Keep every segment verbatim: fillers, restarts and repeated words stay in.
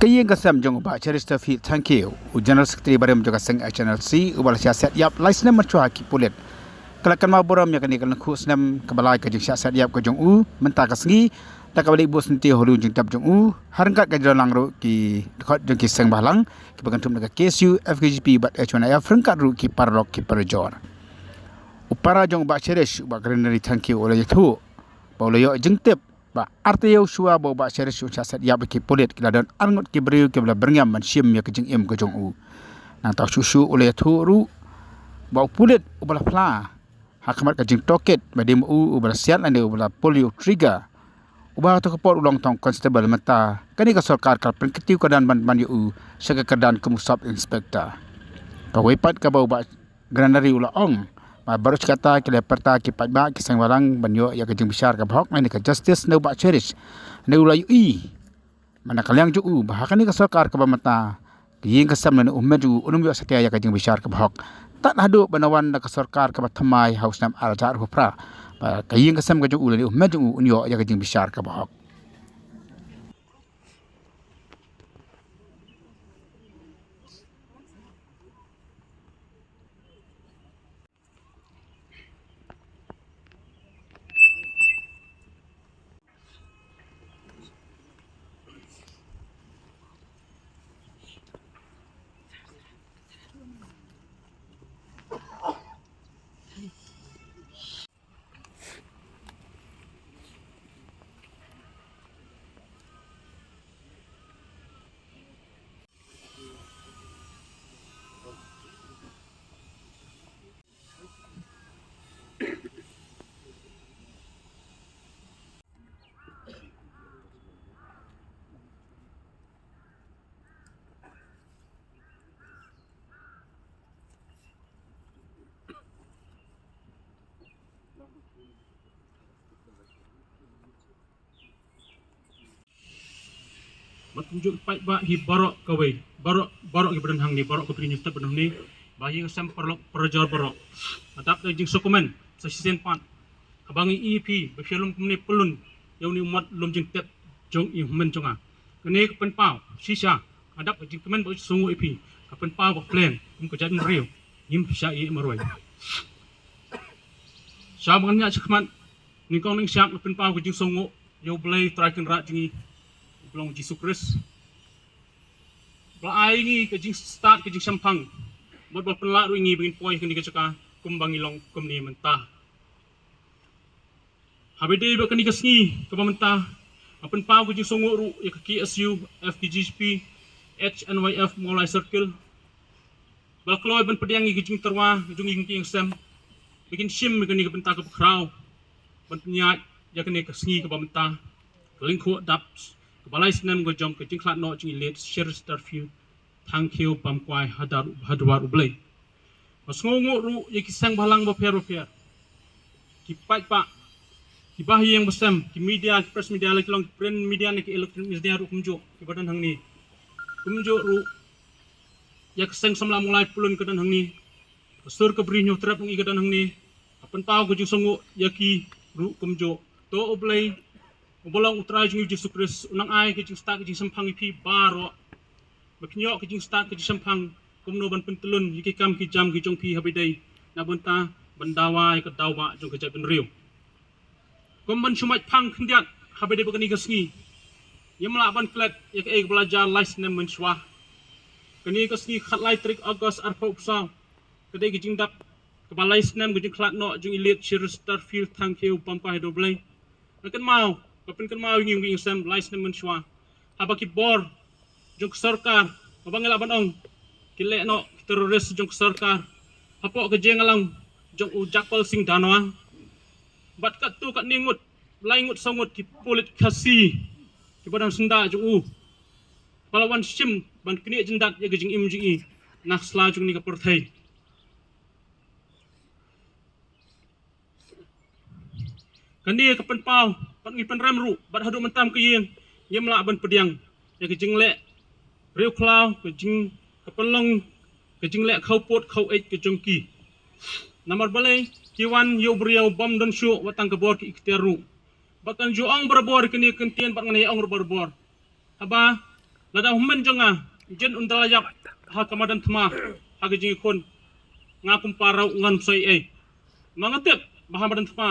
Ka ïing ka sem jong u Bah Cheristerfield Thangkhiew, u General Secretary barim jong ka seng H N L C, uba la shah set ïap lai snem mynshuwa ha ki pulit, ka la kynmaw burom ïa kane ka lyngkhuh snem kaba lai ka jingshah set ïap ka jong u mynta ka sngi, da kaba leit buh syntiew halor jingtep jong u, ha ryngkat ka jingdon lang ruh ki dkhot jong ki seng bhalang kiba kynthup na ka K S U, F K J P bad H Y F, ryngkat ruh ki paralok ki parajor. U para jong u Bah Cherish, u Bah Granary Thangkhiew, u la ïathuh ba u la ïoh jingtip ba artaïew shuwa ba u Bah Cherish un shah set ïap da ki pulit, ki la don arngut ki briew kiba la byrngem ban shim ïa ka jingim ka jong u. Nangta shuh shuh u la ïathuh ruh ba u pulit uba la phla ha khmat ka jingtohkit, ba dei ma u uba la siat lane uba la pull ïa u trigger, uba ha kato ka por u long tang constable, mynta kane ka sorkar ka la pynkynthih ka dan ban ban ïa u sha ka kyrdan kum u sub inspector. Kawei pat kaba u Bah Granary u la ong ba baroh shi katta ki la pyrta ki paidbah ki seng bhalang ban ïoh ïa ka jingbishar kaba hok, lane ka justice na u Bah Cherish, ne u la ïohi man la ka liang jong u ba ha kane ka sorkar kaba mynta, ka ïing ka sem lane u hynmen jong u un ym ïoh satia ïa ka jingbishar kaba hok tad haduh ba na wan da ka sorkar kaba thymmai ha u snem ar hajar arphew phra, ba ka ïing ka sem ka jong u lane u hynmen jong u un ïoh ïa ka jingbishar kaba hok. Bad kumjuh paidbah hi baroh kawei, baroh, baroh kiba don hangne, baroh ka bri ngi step ba don hangne, ba ïing sem paralok parajor baroh. Nga dap da jingsngewkmen sa shisien pat, haba ngi ïohi phi ba phi lum kumne pyllun ïa une u mat lum jingtep jong i hynmen jong nga. Kane ka pynpaw shisha, nga dap ka jingkmen bad jingsngewnguh ïa phi, ka pynpaw ba khlem kum ka jaitbynriew ngim shah ïeh marwei. Sha ba ngan ñiah shakhmat, nyngkong nyngshap nga pynpaw ka jingsngewnguh ïa U Blei Trai Kynrad jong ngi, uba long Jisu Khrist, ba la ai ïa ngi ka jingstad ka jingshemphang bad ba la pynlah ruh ïa ngi ba ngin poi ha kane ka jaka kumba ngi long kumne mynta. Haba ïadei bad kane ka sngi kaba mynta, nga pynpaw ka jingsngewnguh ruh ïa ka K S U, F K J P, H N Y F Mawlai Circle, ba la kloi ban pdiang ïa ka jingtyrwa jong ngi ki ïing sem, ba kin shim ïa kane ka bynta kaba khraw ban pynïaid ïa kane ka sngi kaba mynta, ka lyngkhuh dap kaba lai snem ka jong ka jingkhlad noh jong i Late Cheristerfield Thangkhiew Bamkwai ha dwar, ha dwar U Blei. Nga sngewnguh ruh ïa ki seng bhalang bapher bapher, ki paidbah, ki bahaïing bahasem, ki media, ki press media, la ki long ki print media ne ki electronic media ruh kumjuh kiba don hangne. Kumjuh ruh ïa ka seng samla Mawlai Pyllun ka don hangne, ka sur ka bri Hynñiewtrep jong ngi ka don hangne. Nga pynpaw ka jingsngewnguh ïa ki ruh kumjuh. To U Blei uba long U Trai jong ngi U Jisu Khrist un nang ai ka jingstad ka jingshemphang ïa phi baroh, ba phin ïoh ka jingstad ka jingshemphang kumno ban pyntyllun ïa ki kam ki jam ki jong phi haba ïadei na ka bynta ban dawa ïa ka daw ba jong ka jaitbynriew. Kum ban shu mait phang khyndiat, haba ïadei bad kane ka sngi, ngim lah ban klet ïa kaei kaba la jia lai snem mynshuwa. Kane ka sngi khatlai tarik August arphew arphew saw, ka dei ka jingdap kaba lai snem ka jingkhlad noh jong i Late Cheristerfield Thangkhiew Bamkwai ha dwar U Blei. Nga kynmaw, nga pynkynmaw ïa ngi, ngi ïing sem lai snem mynshuwa, haba ki bor jong ka sorkar, haba ngi lah ban ong, ki leh noh ki terrorist jong ka sorkar hapoh ka jingïalang jong u Jagpal Singh Dhanoa. Bad katto katne ngut, lai ngut saw ngut ki pulit Khasi kiba don syndah jong u, ba la wan shim ban knieh jyndat ïa ka jingim jong ngi na sla jong kane ka pyrthei. Kane ka pynpaw, bad ngi pynrem ruh, bad haduh mynta ka ïing, ngim lah ban pdiang ïa ka jingleh riewkhlaw, ka jing, ka pynlong, ka jingleh khawpud khaweit ka jong ki. Namar balei? Ki wan ïa u briew bym don shuh wat tang ka bor ki ikhtiar ruh. Bad kan ju ong barabor kane ka kyntien, bad ngan ïa ong ruh barabor. Haba Lada u hynmen jong nga Jin un da la ïap ha ka madan thma ha ka jingïakhun, nga kum para u ngan psoi ei. Ma nga tip ba ha madan thma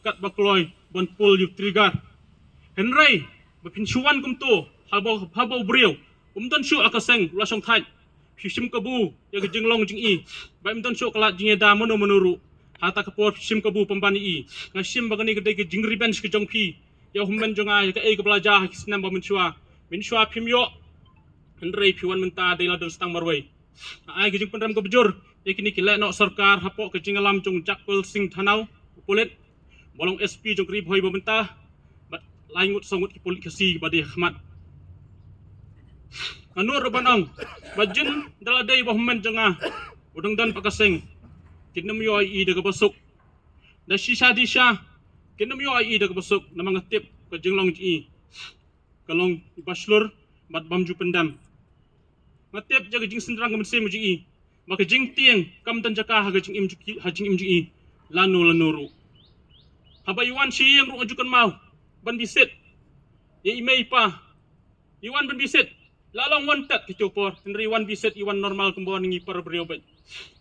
katba kloi ban pull ïa u trigger. Hynrei ba phin shu wan kumto haba, haba u briew um don shuh ha ka seng u la shong thait, phi shim kabu ïa ka jinglong jingi. Ba im don shuh ka lad jingïada mano mano ruh, ha ta ka por phi shim kabu pynban ïa i. Nga shim ba kane ka dei ka jingrevenge ka jong phi ïa u hynmen jong nga ïa kaei kaba la jia ha ki snem ba mynshuwa. Mynshuwa phim ïoh, hynrei phi wan mynta dei la don stang marwei. Ai ka jingpynrem kaba jur ïa kine ki lehnoh sorkar hapoh ka jingïalam jong u Jagpal Singh Dhanoa, u pulit ba long S P jong ka Ri Bhoi ba mynta, bad lai ngut saw ngut ki pulit Khasi ba dei ha khmat. Nga nud ruh ban ong ba Jin da la dei ba u hynmen jong nga u dang don pat ka seng, kin ym ïoh ïa i da kaba suk. Da shisha disha kin ym ïoh ïa i da kaba suk, namar nga tip ka jinglong jong i ka long iba shlur bad bym ju pyndem. Nga tip ïa ka jingsynrang ka mynsiem jong i ba ka jingtieng kam don jaka ha ka jingim jong i, ha jingim jong i lano lano ruh. Haba i wan sha ïing ruh nga ju kynmaw ban visit ïa i mei i pa. I wan ban visit, la long wan tat kito por, hynrei i wan visit i wan normal kumba wan ngi para briew beit.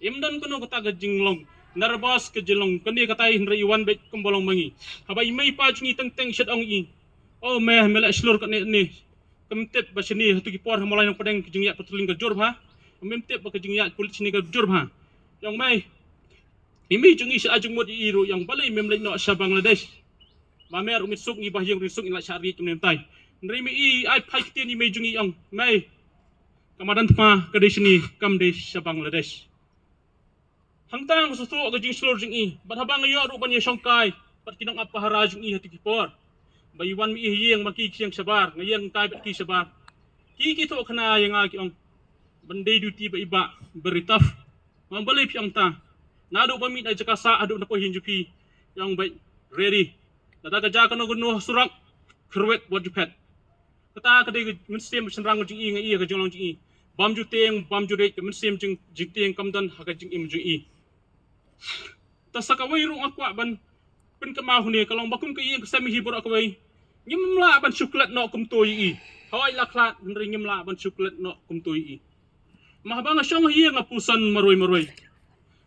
Im don kano kata ka jinglong nervous ka jinglong kane katai, hynrei i wan beit kumba long ma ngi. Haba i mei i pa jong i teng teng i shet ong i, "O me, me leh shlur kane ne. Kam tip ba shane hato ki por ha Mawlai Nongpdeng ka jingïaid patrolling ka jur bha? Mem tip ba ka jingïaid pulit shane ka jur bha?" I ong, "Mei, i mei jong i sha jingmut i ruh i ong balei mem leit noh sha Bangladesh. Ma me ruh me suk ngi ba ha ïing ruh suk ngi la shah riej kumne mynta. Hynrei me i ai phai ktien i mei jong i ong, mei, ka madan thma ka dei shane kam dei sha Bangladesh." Hangta nga sngewthuh ka jingshlur jong i, bad haba nga ïoh ruh ban ïashongkai bad ki nongap pahara jong i ha kito ki por, ba i wan ma i ha ïing ma ki ki ïeng shabar, nga ïeng kai bad ki shabar. Ki ki thoh khana ïa nga ki ong, ban dei duty ba i bah very tough. Nga ong balei phi ong ta? Naduh ba mih na jaka sah haduh na poi hi jong phi, i ong beit ready. Lada ka jia kano kano ha surok, kyrwet wat ju phet. Kata ka dei ka mynsiem shynrang jong i, nga i ka jinglong jong i. Bym ju tieng, bym ju riej, ka mynsiem jing, jingtieng kam don ha ka jingim jong i. Ta sa kawei ruh nga kwah ban pynkynmaw hangne ka long ba kum ka ïing ka sem hi baroh kawei, ngim lah ban shu klet noh kumto ïa i. Hooid la khlad, hynrei ngim lah ban shu klet noh kumto ïa i. Ma haba nga shong ha ïing nga puson marwei marwei.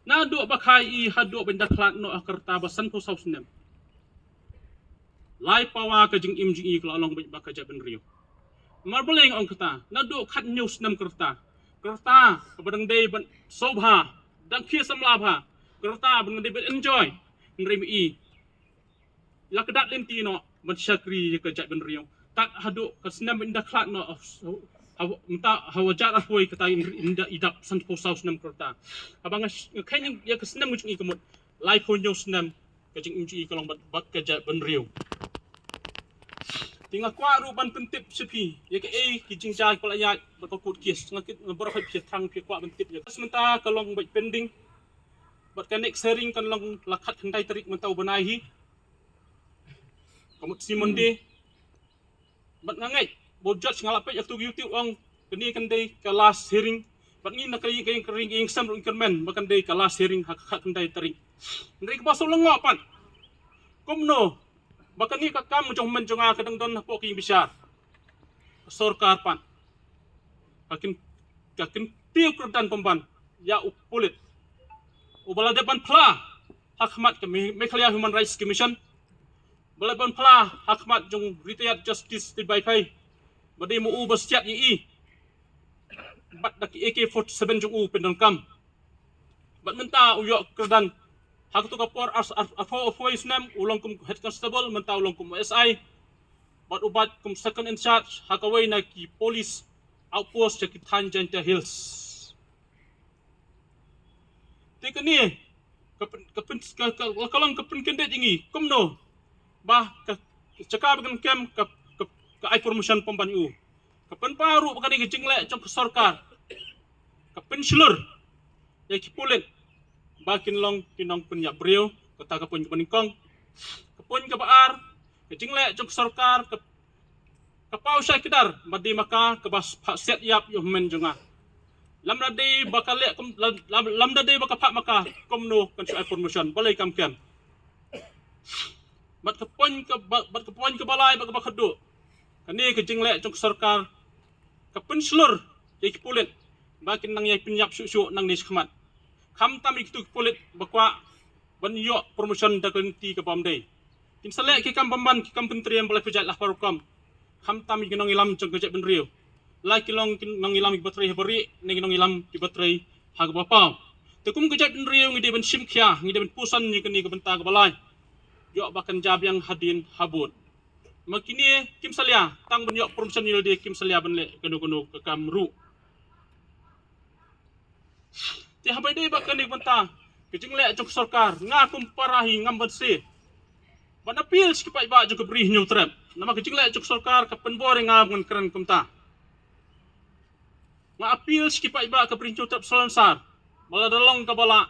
Naduh ba kha ïa i haduh ban da khlad noh ha ka rta ba sanphew saw snem. Lai pawa ka jingim jong i ka la long beit ba ka jaitbynriew. Namar balei nga ong kata? Naduh khathynñiew snem ka rta, ka rta kaba dang dei ban sngewbha, dang khie samla bha, ka rta ba dang dei ban enjoy. Hynrei ma i la ka dak lynti noh ban shakri ïa ka jaitbynriew. Tad haduh ka snem ban da khlad noh, mynta ha u hajar arphew wei kata i dap sanphew saw snem ka rta. Haba nga kheiñ ïa ka snem jong i ka mut laiphew hynñiew snem ka jingim jong i ka long bad, bad ka jaitbynriew. Te nga kwah ruh ban pyntip sha phi ïa kaei ki jingjia kiba la ïaid bad ka court case. Nga kit nga baroh phi thrang phi kwah ban tip ïa ka. Mynta ka long beit pending. Bad ka next hearing kan long la khatkhyndai tarik mynta u bnai hi. Ka mut shi Monday. Bad nga ngeit ba u judge, nga la peit ïa katu ka YouTube ong kane kan dei ka last hearing. Bad ngi na ka ïing, ka ïing, ka ïing sem ruh ngi kyrmen ba kan dei ka last hearing ha ka khatkhyndai tarik. Hynrei kaba shu lyngngoh pat, kumno ba kane ka kam jong hynmen jong nga ka dang don hapoh ka ïing bishar? Ka sorkar pat ka kyn, ka kyntiew kyrdan pynban ïa u pulit uba la dep ban phla ha khmat ka Me-, Meghalaya Human Rights Commission, ba la ban phla ha khmat jong retired Justice T Y Vaiphei, ba dei ma u ba siat ïa i bad da ki A K forty-seven jong u pyndonkam. Bad mynta u ïoh kyrdan ha katu ka por ar, ar, arphew, arphew snem, u long kum head constable, mynta u long kum S I. Bad u bat kum second in charge ha kawei na ki police outpost ha ki thaiñ Jaintia Hills. Te kane ka pyn, ka pyn, ka, ka, ka long ka pynkyndit ïa ngi kumno ba ka, ka jaka ba kan kem ka, ka, ka ai promotion pynban ïa u. Ka pynpaw ruh ba kane ka jingleh jong ka sorkar ka pynshlur ïa ki pulit ba kin long ki nongpynïap briew. Kata ka point kaba nyngkong. Ka point kaba ar, ka jingleh jong ka sorkar ka, ka paw shai kdar ba dei ma ka kaba phah siat ïap ïa u hynmen jong nga. Lymda dei ba ka leh kum, lym, lym, lymda dei ba ka phah ma ka, kumno kan shu ai promotion, balei kam kem? Bad ka point kaba, bad ka point kaba lai bad kaba khatduh, kane ka jingleh jong ka sorkar ka pynshlur ïa ki pulit ba kin nang ïa pynïap shuh shuh nangne shakhmat. Khamtam ïa kitu ki pulit ba kwah ban ïoh promotion da ka lynti ka bym dei. Kin sa leh ki kam bymman, ki kam pyntriem ba la pynjah la ha baroh rukom. Khamtam ïa ki nongïalam jong ka jaitbynriew, la ki long ki nongïalam kiba trei ha barieh ne ki nongïalam kiba trei ha kaba paw. Te kum ka jaitbynriew ngi dei ban shim khia, ngi dei ban puson ïa kane ka bynta kaba lai. Ïoh ba kan jia biang hadien habud. Ma kine kim salia tang ban ïoh promotion, ïa lade kim salia ban leh kano kano ka kam ruh. Te haba ïadei bad kane ka bynta ka jingleh jong ka sorkar, nga kum para hi ngam banse ban appeal sha ki paidbah jong ka Bri Hynñiewtrep. Namar ka jingleh jong ka sorkar ka pynbor ïa nga ban kren kumta. Nga appeal sha ki paidbah ka Bri Hynñiewtrep Salonsar ba lada long kaba lah,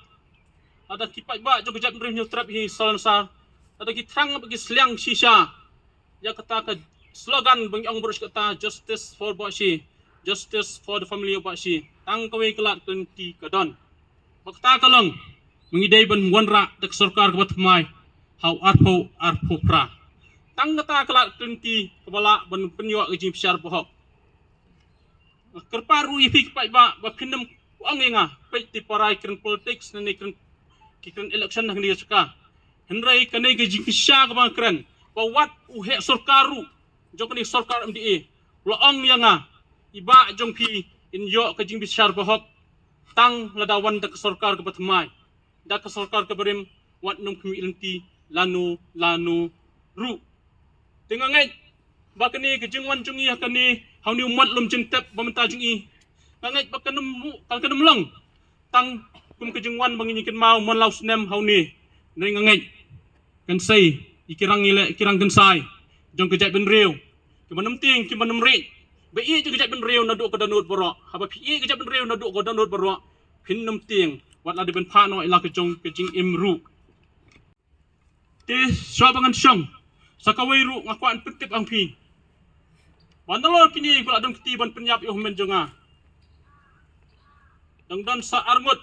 lada ki paidbah jong ka jaitbynriew Hynñiewtrep hi Salonsar, lada ki thrang bad ki sliang shisha ïa kata ka slogan ba ngi ong baroh shi katta, "Justice for Bah Shi, justice for the family of Bah Shi." Tang kawei ka lad ka lynti ka don. Ba kata ka long ba ngi dei ban wanrah da ka sorkar kaba thymmai ha u arphew arphew phra. Tang kata ka lad ka lynti kaba lah ban pynïoh ka jingbishar bahok. Nga kyrpad ruh ïa phi ki paidbah ba phin nym ong ïa nga, peit te para ki kren politics ne ki kren, ki kren election ha kane ka jaka. Hynrei kane ka jingshisha kaba nga kren, ba wat u heh sorkar ruh jong kane ka sorkar M D A u la ong ïa nga, i bah jong phi in ïoh ka jingbishar bahok tang lada wan da ka sorkar kaba thymmai, da ka sorkar kaba rim, wat nym khmih lynti lano lano ruh. Te nga ngeit ba kane ka jingwan jong i ha kane, ha une u mat lum jingtep ba mynta jong i, nga ngeit ba kan nym, kan, kan nym long tang kum ka jingwan ba ngi kynmaw man la u snem ha une. Hynrei nga ngeit kan sei ïa ki rang, ïa ki rang kynsai jong ka jaitbynriew, ki ban nym tieng, ki ban nym rieh. Ba ïeit jong ka jaitbynriew naduh ka dohnud baroh. Haba phi ïeit ka jaitbynriew naduh ka dohnud baroh, phin nym tieng wat la dei ban phah noh ïa la ka jong ka jingim ruh. Te shuwa ba ngan shong sa kawei ruh, nga kwah ban pyntip ha phi ba nalor kine ba la don kti ban pynïap ïa u hynmen jong nga, dang don sa arngut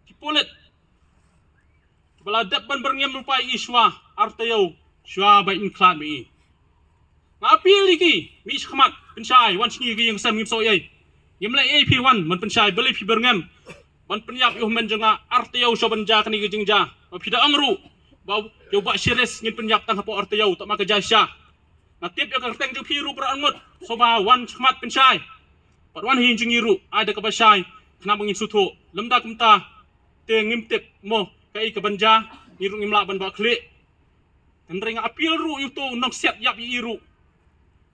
ki pulit ba la dep ban byrngem lypa ïa i shuwa ar taïew shuwa ba in khlad ma i. Nga appeal ïa ki, mih shakhmat, pynshai, wan sha ngi ki ïing sem, ngim sngew ei ei. Ngim leh ei ei, phi wan ban pynshai, balei phi byrngem ban pynïap ïa u hynmen jong nga ar taïew shuwa ban jia kane ka jingjia? Ba phi da ong ruh ba ïa u Bah Shiris ngin pynïap tang hapoh ar taïew, tang ma ka jia shisha. Nga tip ïa ka kyrteng jong phi ruh, para arngut, sngewbha wan shakhmat pynshai. Pat wan ha ïing jong ngi ruh, ai da kaba shai, khnang ba ngin sngewthuh. Lymda kumta te ngim tip mo kaei ka ban jia, ngi ruh ngim lah ban bah khlieh. Hynrei nga appeal ruh ïa uto u nongsiat ïap ïa i ruh.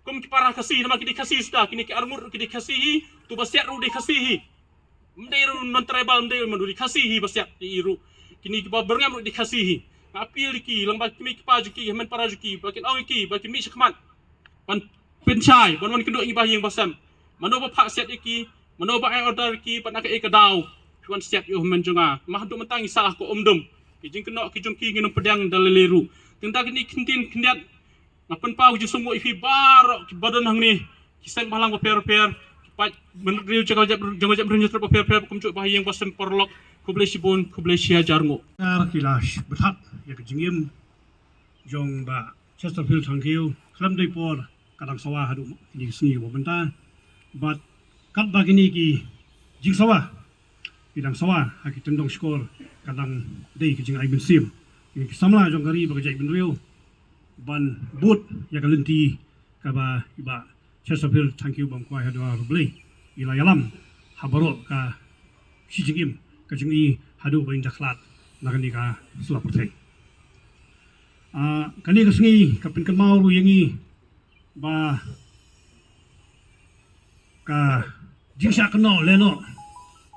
Kum ki para Khasi, namar ki dei Khasi suda, kine ki arngut ruh ki dei Khasi hi, uto ba siat ruh dei Khasi hi. Ym dei ruh non tribal, ym dei ruh, u dei Khasi hi ba siat ïa i ruh. Kine kiba byrngem ruh dei Khasi hi. Nga appeal ïa ki, lyngba ki mei ki pa jong ki, hynmen para jong ki, ba kin ong ïa ki ba kin mih shakhmat ban pynshai, ban wan kynduh ïa ngi ba ha ïing ba sem. Mano ba phah siat ïa ki, mano ba ai order ïa ki, bad na kaei ka daw phi wan siat ïa u hynmen jong nga? Namar haduh mynta ngi sah ha ka umdum. Ki jingkynnoh ki jong ki ngin ym pdiang da lei lei ruh. Te da kine ki ktien khyndiat, nga pynpaw ka jingsngewnguh ïa phi baroh kiba don hangne, ki seng bhalang bapher bapher, ki paid bynriew jong ka jaitbynriew Hynñiewtrep bapher bapher, kumjuh ba ha ïing ba sem paralok. Khublei shibun, khublei shihajar nguh. Ar ki la bthah ïa ka jingim jong Bah Chesterfield Thangkhiew khlem dei por, ka dang sawa haduh kine ki sngi ba mynta. Bad katba kine ki jingsawa ki dang sawa ha ki tyndong shkor, ka dang dei ka jingai mynsiem ïa ki samla jong ka ri bad ka jaitbynriew ban bud ïa ka lynti kaba i Bah Chesterfield Thangkhiew Bamkwai Hadua Rublei i la ïalam ha baroh ka shi jingim ka jong i haduh ba in da khlad na kane ka sla pyrthei. Ah, kane ka sngi ka pynkynmaw ruh ïa ngi ba ka jingshah kynnoh lehnoh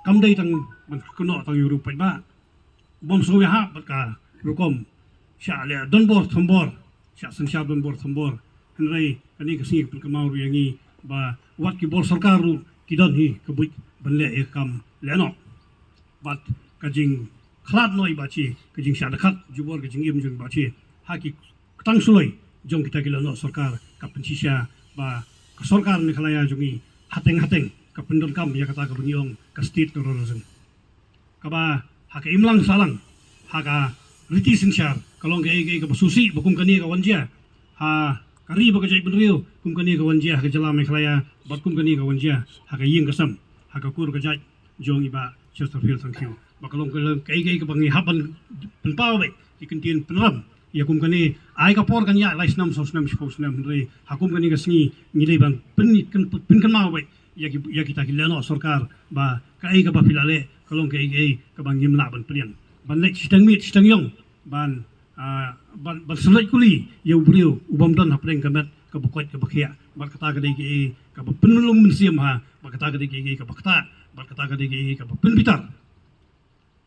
kam dei tang ban kynnoh tang ïa u paidbah. Bym sngewbha bad ka rukom shah leh donbor thombor, shah synshar donbor thombor. Hynrei kane ka sngi ka pynkynmaw ruh ïa ngi ba wat ki bor sorkar ruh ki don hi ka buit ban leh ïa ka kam lehnoh. Bad ka jingkhlad noh i Bah Che, ka jingshah dkhot jubor ka jingim jong i Bah Che ha ki ktang suloi jong kita ki lehnoh sorkar ka pynshisha ba ka sorkar Meghalaya jong ngi hateng hateng ka pyndonkam ïa kata kaba ngi ong ka state terrorism. Kaba ha ka imlang sahlang, ha ka riti synshar, ka long kaei kaei kaba sngewsih ba kum kane ka wan jia ha Ka ri bad ka jaitbynriew kum kane ka wan jia ha ka jylla Meghalaya bad kum kane ka wan jia ha ka ïing ka sem, ha ka kur ka jait jong i Bah Chesterfield Thangkhiew. Ba ka long ka long kaei kaei kaba ngi hap ban pynpaw beit ki kyntien pynrem ïa kum kane. Ai ka por kan ïaid lai snem, saw snem, shiphew snem, hynrei ha kum kane ka sngi ngi dei ban pyn, pyn, pynkynmaw beit ïa ki, ïa kita ki lehnoh sorkar ba kaei kaba phi la leh ka long kaei kaei kaba ngim lah ban pdiang. Ban leit shiteng miet shiteng ïong ban, ah, ban, ban sylloit kuli ïa u briew u bym don hapdeng ka met kaba koit kaba khiah. Bad kata ka dei kaei kaba pynlong mynsiem ha, bad kata ka dei kaei kaba ktah, bad kata ka dei kaei kaba pynbitar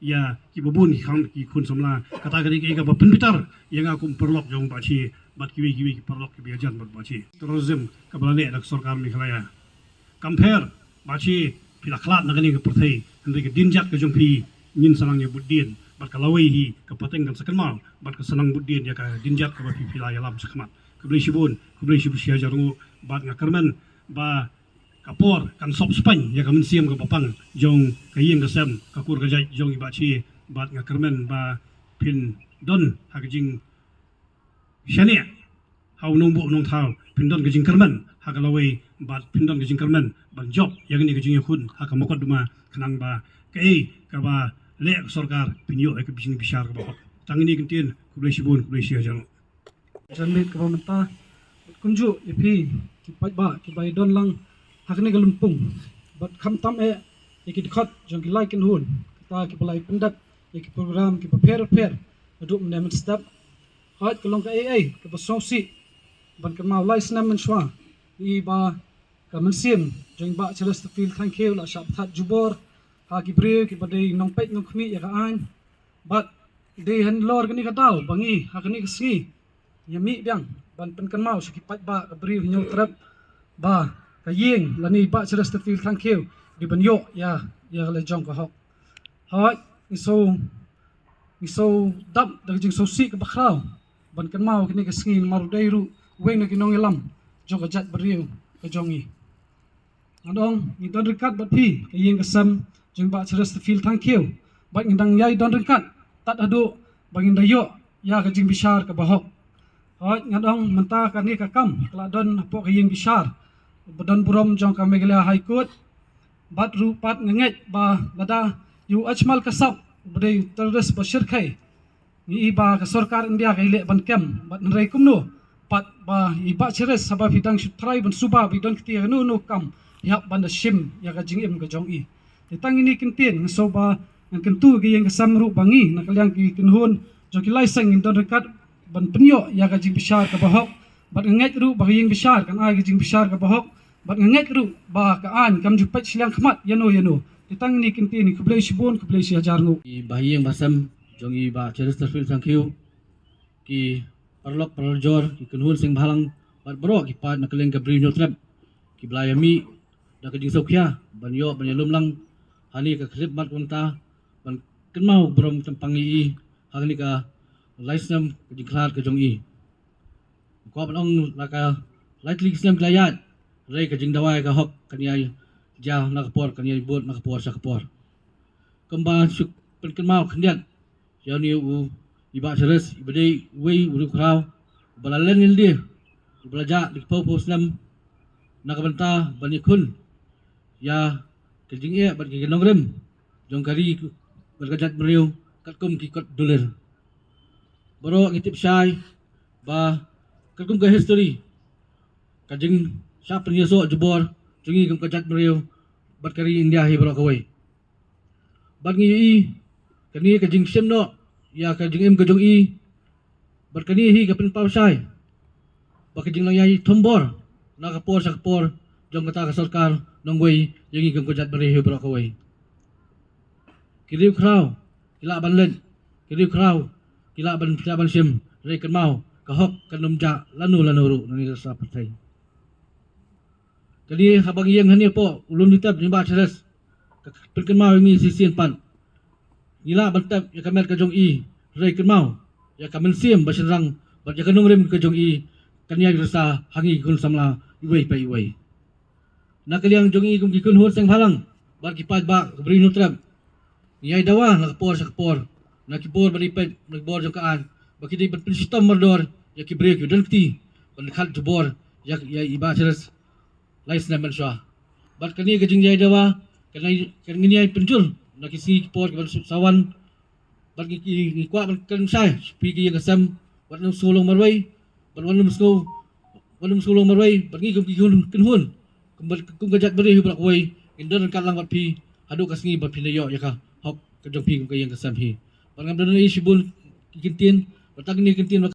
ïa kiba bun ki khang ki khun samla. Kata ka dei kaei kaba pynbitar ïa nga kum paralok jong Bah Che bad kiwei kiwei ki paralok kiba ïajan bad Bah Che. Terrorism kaba la leh da ka sorkar Meghalaya. Kam pher, Bah Che, phi la khlad na kane ka pyrthei, hynrei ka dienjat ka jong phi ngin sa nang ïa bud dien, bad ka lawei hi ka pateng kan sa kynmaw, bad ka sa nang bud dien ïa ka dienjat kaba phi, phi la ïalam shakhmat. Khublei shibun, khublei shibun shi hajar nguh, bad nga kyrmen ba ka por kan sop spaiñ ïa ka mynsiem kaba pang jong ka ïing ka sem, ka kur ka jait jong i Bah Che, bad nga kyrmen ba phin don ha ka jing shaniah ha u nongbuh nongthaw, phin don ka jingkyrmen ha ka lawei, bad phin don ka jingkyrmen ban jop ïa kane ka jingïakhun ha ka mukotduma, khnang ba kaei kaba leh ka sorkar phin ïoh ïa ka jingbishar kaba hok. Tang kine ki kyntien, khublei shibun, khublei shi hajar. Janmiet kaba mynta, bad kumjuh ïa phi ki paidbah kiba ïadon lang ha kane ka lympung, bad khamtam eh ïa ki dkhot jong ki lai kynhun, kita kiba la pyndep ïa ki program kiba pher pher naduh mynne mynstep. Hooid, ka long kaei kaei kaba sngewsih ban kynmaw lai snem mynshuwa, i ba ka mynsiem jong i Bah Chesterfield Thangkhiew la shah bthah jubor ha ki briew kiba dei nongpeit nongkhmih ïa ka aiñ. Bad dei halor kane ka daw ba ngi ha kane ka sngi ngi mih biang ban pynkynmaw sha ki paidbah, ka Bri u Hynñiewtrep, ba ka ïing lane i Bah Chesterfield Thangkhiew dei ban ïoh ïa, ïa ka lajong ka hok. Hooid, ngi shu, ngi shu dap da ka jingsngewsih kaba khraw ban kynmaw kane ka sngi namar u dei ruh uwei na ki nongïalam jong ka jaitbynriew ka jong ngi. Nga ong ngi don ryngkat bad phi ka ïing ka sem jong i Bah Chesterfield Thangkhiew, bad ngi dang ïai don ryngkat tad haduh ba ngin da ïoh ïa ka jingbishar kaba hok. Hooid, nga ong mynta kane ka kam ka la don hapoh ka ïing bishar ba don burom jong ka Meghalaya High Court. Bad ruh pat nga ngeit ba lada ïa u Ajmal Kasab uba dei terrorist ba shyrkhei, ngi i ba ka sorkar India ka ïaleh ban kem, bad hynrei kumno pat ba i Bah Cheres, haba phi dang shu trai ban suba ba i don kti ïa kano kano ka kam, i hap ban da shim ïa ka jingim ka jong i. Te tang kine ki kyntien, nga sngew ba ngan kyntu ïa ka ïing ka sem ruh ba ngi na ka liang ki kynhun jong ki lai seng ngin don ryngkat ban pynïoh ïa ka jingbishar kaba hok. Bad nga ngeit ruh ba ka ïing bishar kan ai ka jingbishar kaba hok. Bad nga ngeit ruh ba ka aiñ kam ju peit shiliang khmat ïano ïano. Te tang kine ki kyntien, khublei shibun, khublei shi hajar nguh. I ba ïing ba sem jong i Bah Chesterfield Thangkhiew, ki paralok parajor, ki kynhun seng bhalang, bad baroh ki paid na ka liang ka Bri u Hynñiewtrep kiba la ïa mih da ka jingsngewkhia ban ïoh ban ïalum lang ha kane ka khyllipmat mynta, ban kynmaw burom kyrpang ïa i ha kane ka lai snem ka jingkhlad ka jong i. Nga kwah ban ong la ka lai tylli ki snem ki la ïaid, hynrei ka jingdawa ïa ka hok kan ïai jia na ka por, kan ïai bud na ka por sha ka por. Kumba shu pynkynmaw khyndiat ïa une u, i Bah Cheres, iba dei uwei u riewkhraw uba la len ïalade, uba la jah da ki phew phew snem na ka bynta ban ïakhun ïa ka jingeh bad ka nongrim jong ka ri bad ka jaitbynriew katkum ki kot dulir. Baroh ngi tip shai ba katkum ka history, ka jingshah pynïasoh jubor jong ngi kum ka jaitbynriew bad ka ri India hi baroh kawei. Bad ngi ïohi kane ka jingshim noh ïa ka jingim ka jong i, bad kane hi ka pynpaw shai ba ka jinglong ïai thombor na ka por sha ka por jong kata ka sorkar nongwei ïa ngi kum ka jaitbynriew hi baroh kawei. Ki riewkhraw ki lah ban leit, ki riewkhraw ki lah ban, ki lah ban shim, hynrei kynmaw, ka hok kan ym jah lano lano ruh na kane ka sla pyrthei. Kane haba ngi ïeng hangne hapoh u lum jingtep jong i Bah Cheres, ka pynkynmaw ïa ngi shisien pat. Ngi lah ban tep ïa ka met ka jong i, hynrei kynmaw, ïa ka mynsiem ba shynrang bad ïa ka nongrim ka jong i kan ïai risa ha ngi ki khun samla iwei pa iwei. Na ka liang jong i kum ki kynhun seng bhalang bad ki paidbah ka Bri u Hynñiewtrep, ngi ïai dawa na ka por sha ka por na ki bor ba dei peit, na ki bor jong ka aiñ, ba ki dei ban pynshitom mardor ïa ki briew kiba don kti ban khat jubor ïa, ïa i Bah Therese lai snem mynshuwa. Bad kane ka jingïadei dawa kan, kan ngin ïai pynjur na ki sngi ki por kiban sa wan. Bad ngi, ngi, ngi kwah ban kren shai sha phi ki ïing ki sem, wat nym sngew long marwei, bad wat nym sngew, wat nym sngew long marwei, bad ngi kum ki kynhun, kum, kum ka jaitbynriew hi baroh kawei ngin don ryngkat lang bad phi haduh ka sngi ba phin da ïoh ïa ka hok ka jong phi kum ka ïing ka sem hi. Bad ngam da don ei shibun ki kyntien, bad tang kine ki kyntien ba